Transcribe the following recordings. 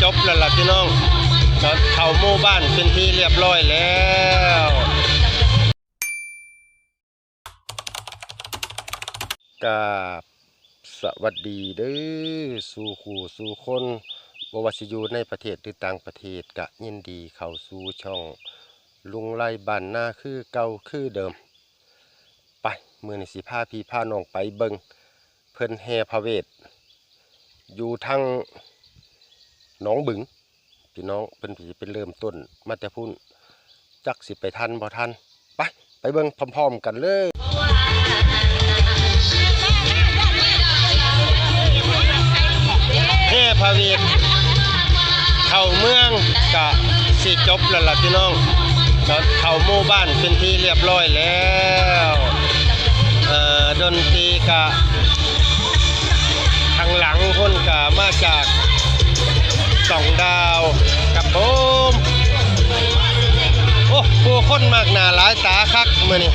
ຈົບແລ້ວລະພີ່ນ້ອງ ກະເຂົ້າໝູ່ບ້ານເປັນທີ່ລຽບຮ້ອຍແລ້ວ. ກາບສະຫວັດດີເດີສູ່ຄູ່ສູ່ຄົນ ບໍ່ວ່າຊິຢູ່ໃນປະເທດ ຫຼື ຕ່າງປະເທດ ກະຍິນດີເຂົ້າສູ່ຊ່ອງລຸງໄລບ້ານນາຄືເກົ່າຄືເດີມ. ໄປ ມື້ນີ້ຊິພາພີ່ພານ້ອງໄປເບິ່ງເພິ່ນແຫ່ພະເວດຢູ່ທາງໜອງບຶງ ພີ່ນ້ອງ. ເພິ່ນຊິໄປເລີ່ມຕົ້ນມາແຕ່ພຸ້ນ ຈັກຊິໄປທັນບໍ່ທັນ. ໄປ ໄປເບິ່ງພ້ອມໆກັນເລີຍ. ແຫ່ພະເວດເຂົ້າເມືອງກະຊິຈົບແລ້ວລະພີ່ນ້ອງ ກະເຂົ້າໝູ່ບ້ານເປັນທີ່ລຽບຮ້ອຍແລ້ວ. ດົນຕີກະ ຂ້າງຫຼັງພຸ້ນກະມາຈາກສອງດາວກັບໂຮມ. ໂອ້ ຜູ້ຄົນມາກໜ້າຫຼາຍຕາຄັກມື້ນີ້.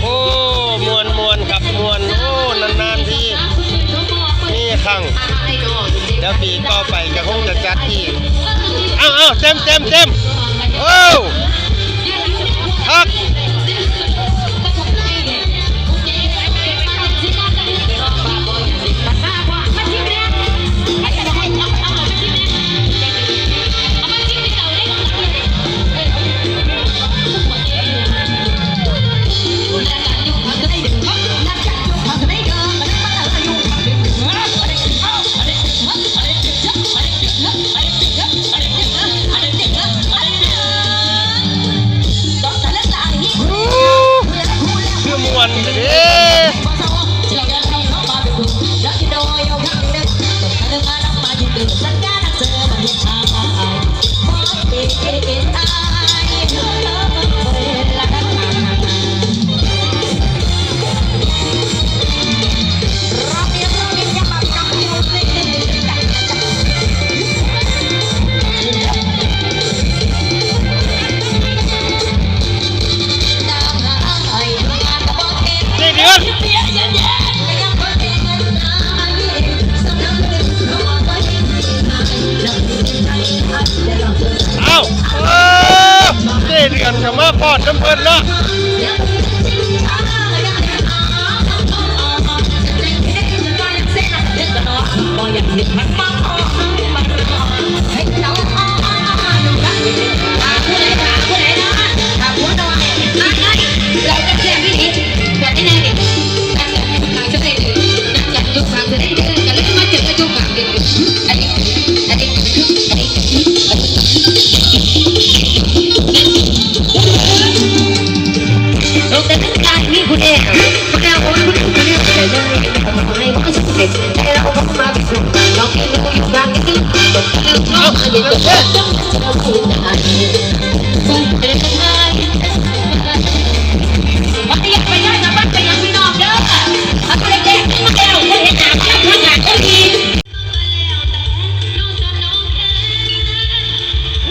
ໂອ້ ມ່ວນໆ ຄັບ ມ່ວນ. ໂອ້ ນານໆ ທີມີຄັ້ງ ແລ້ວປີຕໍ່ໄປກະຄົງຈະຈັດອີກ. ເອົາໆ ເຕັມໆໆ ໂອ້ ຄັກ. ຄືມ່ວນແທ້ເດ້. ເອົ້າ ເອີ ເຈເດືອນກະມາພອດນຳເພິ່ນເນາະ.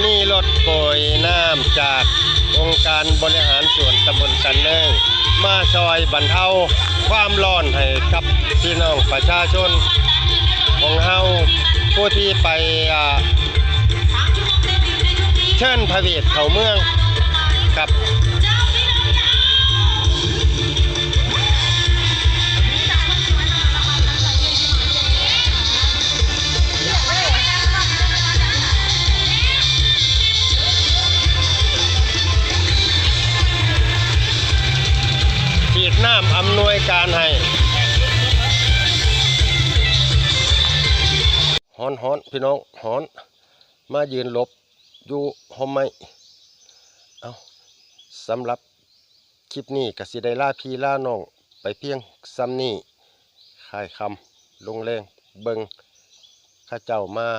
ມີລົດປ່ອຍນ້ຳຈາກອົງການບໍລິຫານສ່ວນຕຳບົນສັນເນີງ ມາຊ່ອຍບັນເທົາຄວາມຮ້ອນໃຫ້ກັບພີ່ນ້ອງປະຊາຊົນຂອງເຮົາ ຜູ້ທີ່ໄປ ອາ ເຊີນພະເວດເຂົ້າເມືອງກັບ ສີດນ້ຳອຳນວຍການໃຫ້. ຮ້ອນໆ ພີ່ນ້ອງ ຮ້ອນ. ມາຢືນຫຼົບຢູ່ຮົ່ມໄມ້. ເອົ້າ ສຳລັບຄລິບນີ້ກະຊິໄດ້ລາພີ່ລານ້ອງໄປພຽງສ່ຳນີ້. ຄ້າຍຄ່ຳລົງແລງ ເບິ່ງເຂົາເຈົ້າມາ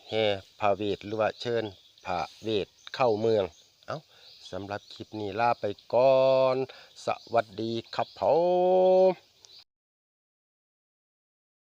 ແຫ່ພະເວດ ຫຼືວ່າເຊີນພະເວດເຂົ້າເມືອງ. ເອົ້າ ສຳລັບຄລິບນີ້ລາໄປກ່ອນ. ສະຫວັດດີຄັບຜົມ.